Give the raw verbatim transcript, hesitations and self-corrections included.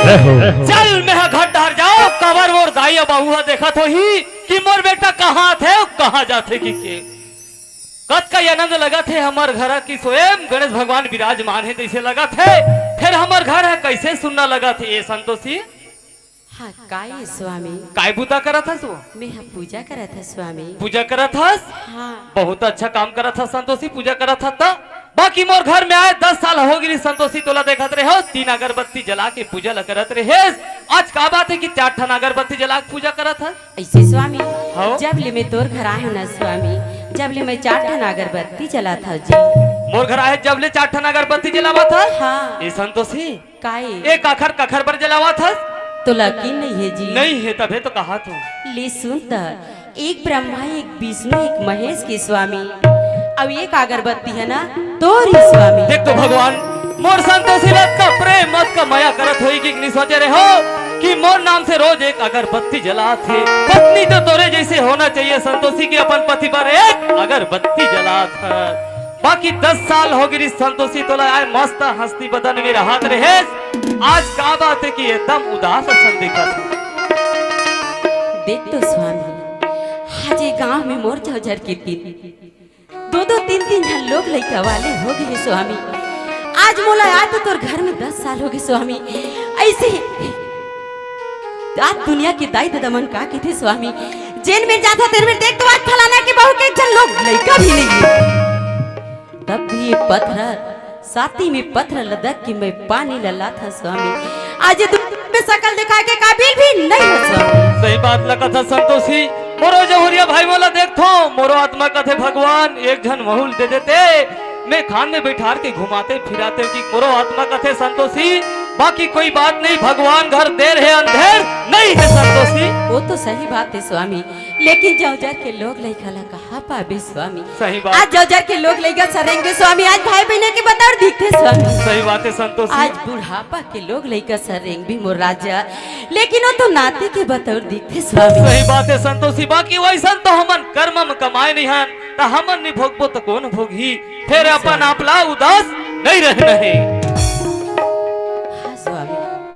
रहो। चल, मैं ह घर डहर जाओ, काबर मोर दाई अउ बाबू ह देखत होही कि मोर बेटा कहाँ आथे, कहाँ जाथे कि के। कतका आनंद लगत हे हमर घर ह कि स्वयं गणेश भगवान विराजमान हे, जइसे लगत हे। फेर हमर घर ह कइसे सुन्ना लगत हे, ए संतोषी? हाँ, काय ए स्वामी? काय बुता करत हस वो? मैं ह पूजा करत हस स्वामी। पूजा करत हस? हाँ। बहुत अच्छा काम करत हस संतोषी, पूजा करत हस त। बाकी मोर घर में आए दस साल हो गिरी संतोषी, तोला देखत रहे हो, तीन अगरबत्ती जला के पूजा ल करत रहेस। आज का बात हे कि चार ठन अगरबत्ती जला के पूजा करत हस? अइसे स्वामी, हाँ। जब ले मैं तोर घर आए हँव ना स्वामी, जब ले मैं चार ठन अगरबत्ती जलात हँव जी। मोर घर आए जब ले चार ठन अगरबत्ती जलावत हस? हाँ। ए संतोषी, काय? ए काखर काखर बर जलावत हस? तोला यकीन नइ हे जी। नइ हे तभे तो कहत हँव। ले सुन त, एक ब्रह्मा, एक विष्णु, एक महेश के स्वामी, अउ एक अगरबत्ती हे ना तोर ही स्वामी। देख तो भगवान, मोर संतोषी ला अतका प्रेम, अतका मया करत होही कि नइ सोचे रहे हो कि मोर नाम से रोज एक अगरबत्ती जलात हे। पत्नी तो तोरे जइसे होना चाहिए संतोषी, कि अपन पति बर एक अगरबत्ती जलात हे। बाकी दस साल हो गिरी संतोषी, तोला आए मस्त हंसती बदन में रहत रहेस। आज का बात हे कि एकदम उदास असन दिखत हे? देख तो स्वामी, आज ये गांव में मोर जौजर के तीन, दो दो तीन तीन झन लोग लइका वाले हो गे हे स्वामी। आज मोला आए तो तोर घर में दस साल हो गे स्वामी। अइसे आज दुनिया के दाई ददा मन का कहिथे स्वामी, जेन मेर जाथव तेन मेर देख तो आज फलाना के बहू के एक झन लोग लइका भी नइ हे। तब भी ये पत्थर, साती में पत्थर लदक के मैं पानी ल लात हँव स्वामी। आज ये दुनिया में सकल दिखाए के काबिल भी नइ हे स्वामी। सही बात ल कहत हस संतोषी, मोरो जहुरिया भाई मोला देखथों, मोरो आत्मा कथे भगवान एक झन वहू ल दे देते, मैं खान में बैठार के घुमाते फिराते कि मोरो आत्मा कथे संतोषी, बाकी कोई बात नहीं, भगवान घर देर हे अंधेर नइ हे संतोषी। वो तो सही बात हे स्वामी, लेकिन जौजर के लोग लइका ला कहाँ पाबे स्वामी? सही बात। आज जौजर के लोग लइका सरेंगे स्वामी, आज भाई बहिनी के बतौर दिखथे स्वामी। सही बात हे संतोषी। आज बुढ़ापा के लोग लइका सरेंगे भी मोर राजा, लेकिन वो तो नाती के बतौर दिखथे स्वामी। सही बात हे संतोषी, बाकी वइसन तो हमन करम म कमाए नइ हन, त हमन नइ भोगबो त कोन भोगही? फेर अपन आप ला उदास नइ रहना हे।